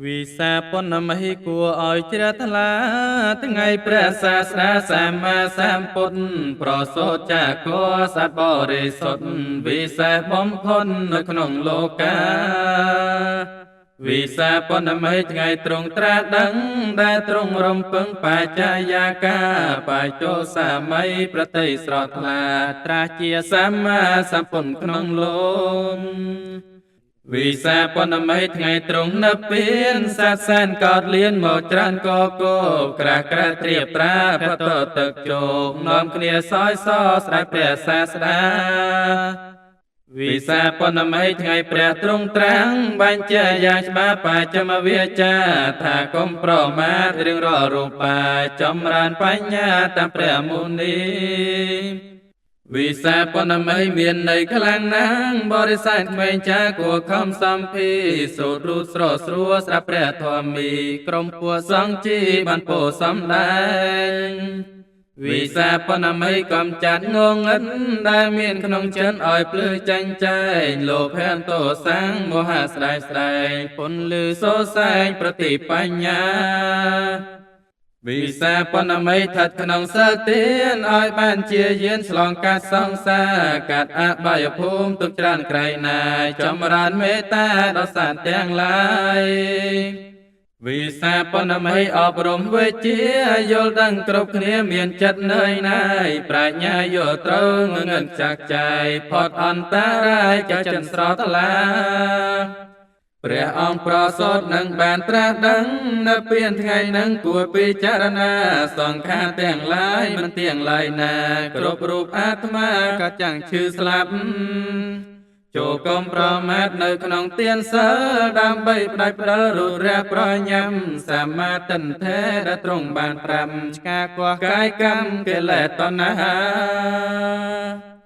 វិសាពណមហិគួរឲ្យជ្រះថ្លា ថ្ងៃព្រះសាស្តាសម្មាសម្ពុទ្ធប្រសូតចាកោសត្វបរិសុទ្ធ វិសេសបំផុតនៅក្នុងលោកា។ វិសាពណម័យថ្ងៃទ្រង់ត្រាស់ដឹង ដែលទ្រង់រំពឹងបច្ចយាកាបច្ចោសម័យប្រតិស្រស់ថ្លា ត្រាស់ជាសម្មាសម្ពុទ្ធក្នុងលោក។ វិសាពណម័យថ្ងៃទ្រង់និព្វាន សត្វសែនកោតលៀនមកច្រើនកកោ ក្រាស់ក្រាស់ត្រៀបត្រាផតទឹកជោក នាំគ្នាសោយសស្ដេចព្រះសាស្តា។ វិសាពណម័យថ្ងៃព្រះទ្រង់ត្រាំងបញ្ជាយ៉ាងច្បាស់បច្ចមវាចា ថាកុំប្រមាទរឿងរាល់រូបា ចម្រើនបញ្ញាតាមព្រះមុនី។ វិសាពណម័យមានន័យខ្លាំងណាស់ បរិស័ទក្មេងចាគួរខំសំភី សូត្ររូតស្រស្រួស្រាប់ព្រះធម្មី ក្រុមពួកសង្ឃជីបានពោសំដែង។ វិសាពណម័យកំចាត់ងងឹតដែលមានក្នុងចិត្តឲ្យភ្លឺចាញ់ចែង លោភៈទោសੰមោហៈស្ដែងស្ដែង ពន្លឺសូសែងប្រតិបញ្ញា។ វិសាពណម័យថិតក្នុងសិលទានឲ្យបានជាយាន ឆ្លងកាត់សង្សារកាត់អបាយភូមិទុកច្រើនក្រៃណាយ ចម្រើនមេត្តាដល់សត្វទាំងឡាយ។ វិសាពណម័យអប់រំវិជ្ជាយល់ដឹងគ្រប់គ្នា មានចិត្តនឿយណាយ ប្រាជ្ញាយល់ត្រូវងងឹតចាក់ចែក ផុតអន្តរាយចាចិនស្រស់ថ្លា។ ព្រះអង្គប្រសូតនឹងបានត្រាស់ដឹងនៅពៀនថ្ងៃនឹង គួរពិចារណាសង្ខារទាំងឡាយមិនទៀងឡើយណា គ្រប់រូបអាត្មាក៏ចាំងឈឺស្លាប់ ចូលកុំប្រមាទនៅក្នុងទានសិល ដើម្បីផ្ដាច់ផ្ដិលរូតរះប្រញាំ សមាទិនធេដែលទ្រង់បានត្រាំ ឆ្កាកោះកាយកម្មកិលេសតណ្ហា។